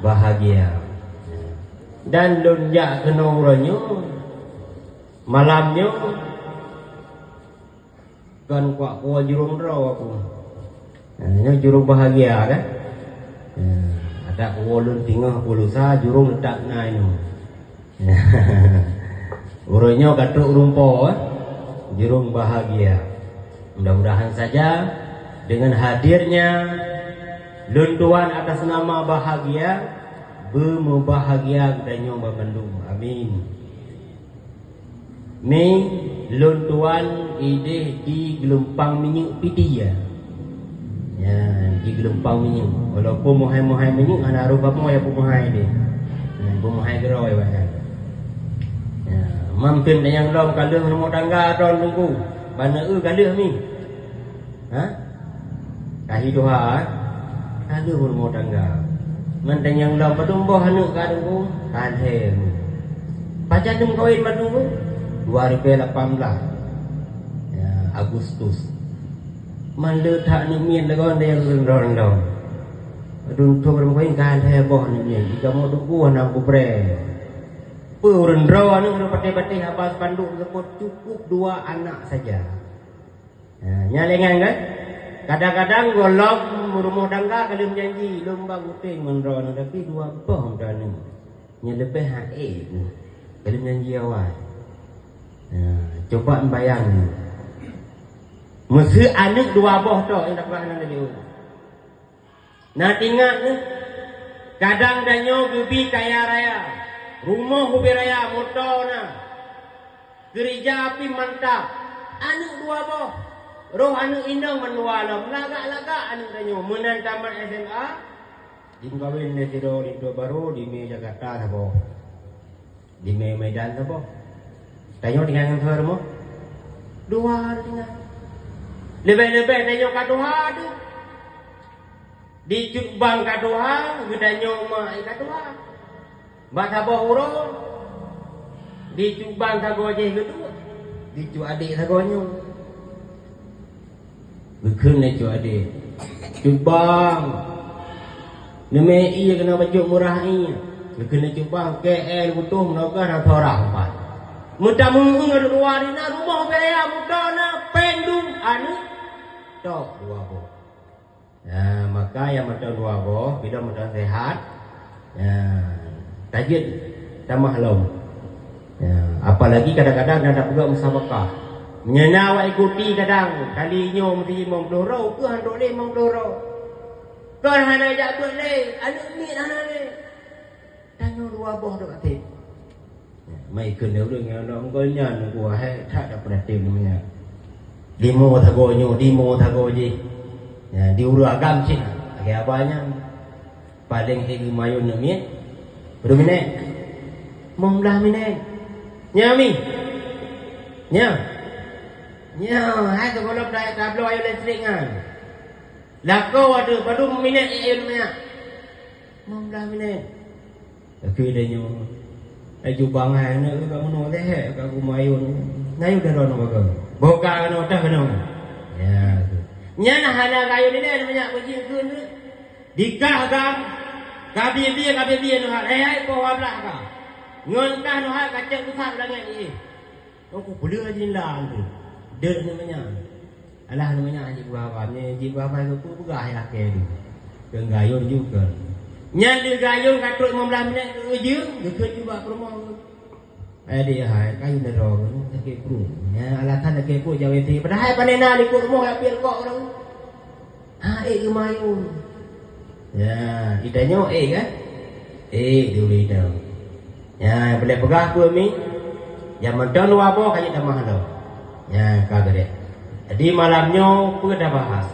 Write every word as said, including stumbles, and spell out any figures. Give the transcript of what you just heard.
bahagia. Dan lôn jak keunoe uroe nyoe, malam nyoe, kon kuak kuwoe jurông droe aku. Nah, nyoe jurông bahagia kan? Nah, adak kuwoe lôn singoh pulusa jurông letak na inoe. Uroe nyoe ka trok ureueng po, eh, jurông bahagia. Mudah-mudahan saja dengan hadirnya lôn tuan atas nama bahagia, beumeubahagia geutanyoe banmandum. Amin. Meng lôn tuan ideh di Geulumpang Minyeuk Pidie, ya. Ya, di Geulumpang Minyeuk. Walaupun meuhai-meuhai minyeuk hana rôh kamoe ya peumeuhai deh. Ya, peumeuhai keudroe bangai. Ya, mampém tanyong lom ka lheueh rumoh tangga droe Teungku. Bak na eu ka lheueh mi. Ha? Ka hi tuha, eh? Ka lheueh rumoh tangga. Ngon tanyong lom padum boh aneuk ka Teungku? Ka lhèe mi. Pajan dum kawin bak Teungku? Dua ribu lapan belas. Ya, Agustus. Man le that aneuk miet lagoe nyan rindong-rindong. Padum thôn barô meukawen ka lhèe boh aneuk miet. Di kamoe Teungku hana kupreh. Peue ureueng droe aneuk patéh-patéh haba spanduk teusebut cukup dua anak saja. Ha, nyan lé nyan kan? Kadang-kadang gohlom rumoh tangga ka lheueh janji, lôn bak guteng ngon droeneuh, tapi dua boh meunan. Nyan leubeh hase ka lheueh janji awai. Ha, coba bayang. Meuseu aneuk dua boh tok nyang dapat hana laju. Na teuingat neuh, kadang tanyoe geubi kaya raya, rumoh ubé raya, moto na, keurija pih mantap, aneuk dua boh, roh aneuk inong mandua lom, lagak-lagak aneuk tanyoe, meunan tamat S M A, jimeukawen lé sidroe linto barô, di mé Jakarta saboh, di mé Medan saboh. Tanyoe tinggai ngon soe rumoh? Dua tinggai. Leubeh-leubeh tanyoe ka tuha teuh. Di cut bang ka tuha, geutanyoe ma ka tuha. Bak saboh uroe, di cut bang sagoe jih geuduek, di cut adék sagoe nyoe. Geukheun lé cut adék, "Cut bang, neumè ie keunoe bacut murah ie." Geukheun lé cut bang, "Kée lôn putôh meunoe gah na thorah pat." Meutameu'ue luwa di na rumoh ubé raya, moto na, péng dum, aneuk tok dua boh. Ya, maka nyang mantong dua boh, bila mantong sehat, ya, tajeuet tamah lom. Ya, apalagi kadang-kadang na tapeugah musabakah. Meunyoe na awak ikuti kadang, kali nyoe meusti limong ploh droe, keuh hantom lé limong ploh droe. Kon hana jak beuet lé, aneuk miet hana lé. Tanyoe dua boh dok até. Mai keuneuk ureueng nyang lom gol nyan, geuh hai that tapeurati meunyoe. Limo sagoe nyoe, limo sagoe jih. Ya, di ureueng agam cit, lagèe abah nyan. Paleng ék geumayôn nyoe miet. Berapa minèt? Limong blah minèt. Nyoe mi. Nyoe. Nyoe, hai sigohlom tabloe ayôn listrik nyan. Lakoe ateueh, padum minèt ék ayôn nyoe. Limong blah minèt. Lagèe nyoe. Ai cut bang hai, aneuk ka meunoe lehèe ka geumayôn. Nayue daroe nyoe bagoe. Boh ka keunoe, teuh keunoe. Ya. Nyan hana kayôn ilèe, manyak beujieb kheun. Dikah gam, ka bie-bie, ka bie-bie neuhat. Hai, hai, poh dua blah ka. Ngon kah neuhat ka cok teusat u langèt jih. Nyoe kupeuleueh jih lam tu. Deuek nyoe manyak. Alah nyoe manyak jih beuhaba. Nyoe jih beuhaba keu peue peugah lakèe tu. Keu gayôn ju kheun. Nyan lheueh gayôn ka trok limong blah minèt keu jeuem, geukheun ju bak peurumoh. Hai dek hai, kayôn daroe nyoe sakét pruet. Nyan alasan sakét pruet jak W C. Padahai pane na likot rumoh jak piep kok ureueng. Ha, ék geumayôn. Ya, geutanyoe ék kan? Ék diureueng inong. Ya, nyang peureulèe peugah peue mi? Nyang mantong dua boh ka jeuet tamah lom. Ya, ka beureh. Jadi malam nyoe peue tabahas?